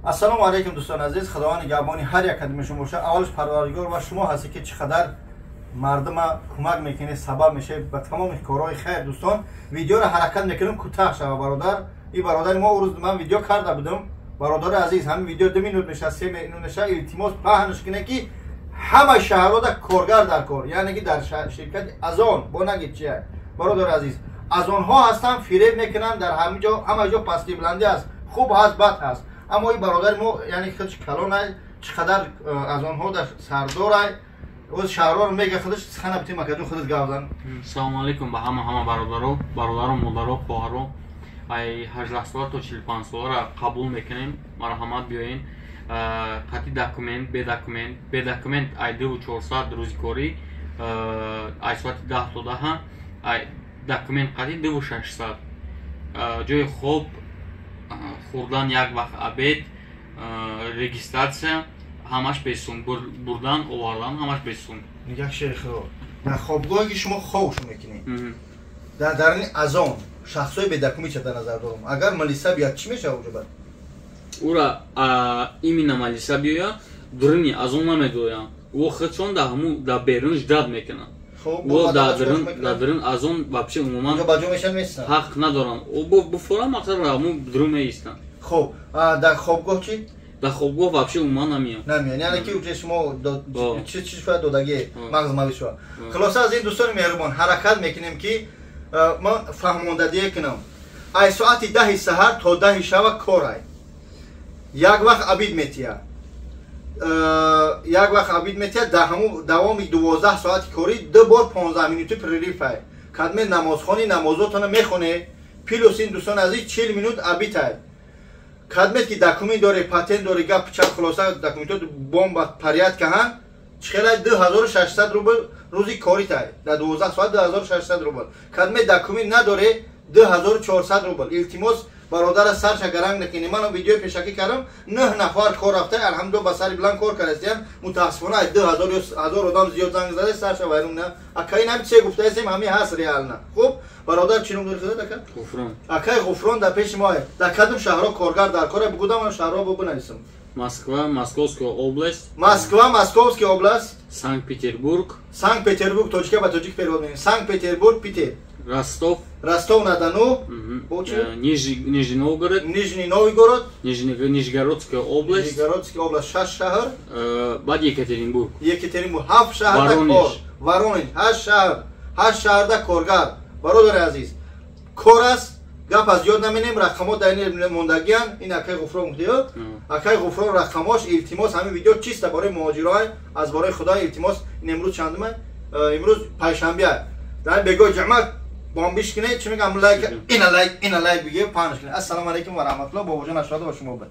Ассалому алайкум, дӯстони азиз. Худованд нигаҳбони ҳар як кадоми шумо боша. Аввалш Парвардигор ва шумо ҳастед, ки чӣ қадар мардума кӯмак мекунед, сабаб мешавед ба тамоми корҳои хайр. Дӯстон, видеоро ҳаракат мекунем кӯтаҳ шава. Бародар, и бародари мо, рӯз ман видео карда будам. Бародари азиз, ҳамин видео 2 минут мешавад, 3 минут мешавад. Илтимос, паҳнш кунед, ки ҳама шаҳрҳода коргар дар кор, яъне ки дар ширкати Озон. Бо нагид чия, бародари азиз, Озонҳо ҳастанд, фиреб мекунанд. Дар ҳама ҷо, ҳама ҷо пасти баландӣ аст, хуб ҳаст, бад ҳаст. Аммо ин бародари мо, яъне худш калонай, чӣ қадар Озонҳо дар сардорай, оз шаҳрҳоро мега худаш. Сухана битим, акаҷон, худат гап зан. Салому алайкум ба ҳама бародаро, модаро, хоҳаро. Ай 18 сола то 45 солара қабул мекунем. Марҳамат, биёен. Қати документ, бе документ. Бе документ ай 2400 рӯзи корӣ, ай соати 10 то 10. Ай документ қати 2600. Ҷои хоб, хӯрдан, як вақт обед, регистрация, ҳамаш бесум. Бурдан, овардан, ҳамаш бесум. Нигах, шери худо, дар хобгоҳе ки шумо хобш мекунед, дар даруни Озон шахсҳои бедокумент дар назар дорам, агар малиса биёд, чӣ мешавад уҷо бад? Ура именно малиса биёяд, дуруни Озон намедоянд. Ӯ худшон дар ҳамун дар берун ждать мекунанд. Ӯ дар дурун Озон вообще умуман ҳақ надоранд. Буфора мақсад ҳамун дурун меистанд. Хуб, дар хобгоҳ чӣ? Дар хобгоҳ вообще умуман намеянд. Намеянд, яъне ки уҷа шумо чи чи шояд додагӣ мағз мавӣ шуд. Хулоса, аз ин, дӯстони меҳрубон, ҳаракат мекунем, ки ман фаҳмондадие кунам. Ай соати 10-и саҳар то 10-и шава корай, як вақт обед метия, як вақт обед метия. Дар ҳамун давоми 12 соати корӣ ду бор 15 минути перерыв ай. Кадме намозхони, намозотона мехоне. Плюс ин, дӯстони азиз, 40 минут обед ай. Кадмет ки документ доре, патент доре, гап чанд, хулоса, документот бомба порядка ҳан, чихелай, 2600 рубл рӯзи коритай. Дар 12 соат 2600 рубл. Кадме документ надоре, 2400 рубл. Илтимос, бародара сарша гаранг накунӣ. Ман видеои пешакӣ кардам, нӯҳ нафар кор рафта, алҳамдулилла, ба сари биланд кор кардастиям. Мутаассифона, ай 2000 ё 1000 одам зиёд занг зада, сарша вайрон на. Акаи нами че гуфтаистем, ҳами ҳаст реально. Хуб, бародар, чӣ ном дори худат, ака? Ғуфрон. Акаи Ғуфрон дар пеши мо. Дар кадом шаҳрҳо коргар дар кора, бигудам, шаҳрҳо бо бинависам. Москва, Московская область. Москва, Московская область. Санкт Петербург. Санкт Петербург, тоҷика ба тоҷик перевод мекунем. Санкт Петербург, Питер. Ростов. Ростов на Дону. Нижний Новгород. Нижний Новгород. Нижегородская область. Нижегородская область, шаш шаҳр. Баъд Екатеринбург. Екатеринбург, ҳафт шаҳрда кор. Воронеж, ҳашт шаҳр. Ҳашт шаҳрда коргар. Бародари азиз, кор аст, гап аз ёд наменем. Рақамҳо дар ин мондагиян. Ин акаи Ғуфрон гуфтиё, акаи Ғуфрон рақамҳош. Илтимос, ҳамин видео чиста барои муҳоҷирои. Аз бораи Худо, илтимос. Ин имрӯз чандума? Имрӯз панҷшанбеа. Дар бегоҳи ҷамъат бомбиш кунед, чӣ мегам, лайк, ина лайк, ина лайк биге, паҳнш кунед. Ассалому алайкум ва раҳматуллоҳ. Бобоҷон, ашҳаду ба шумо буд.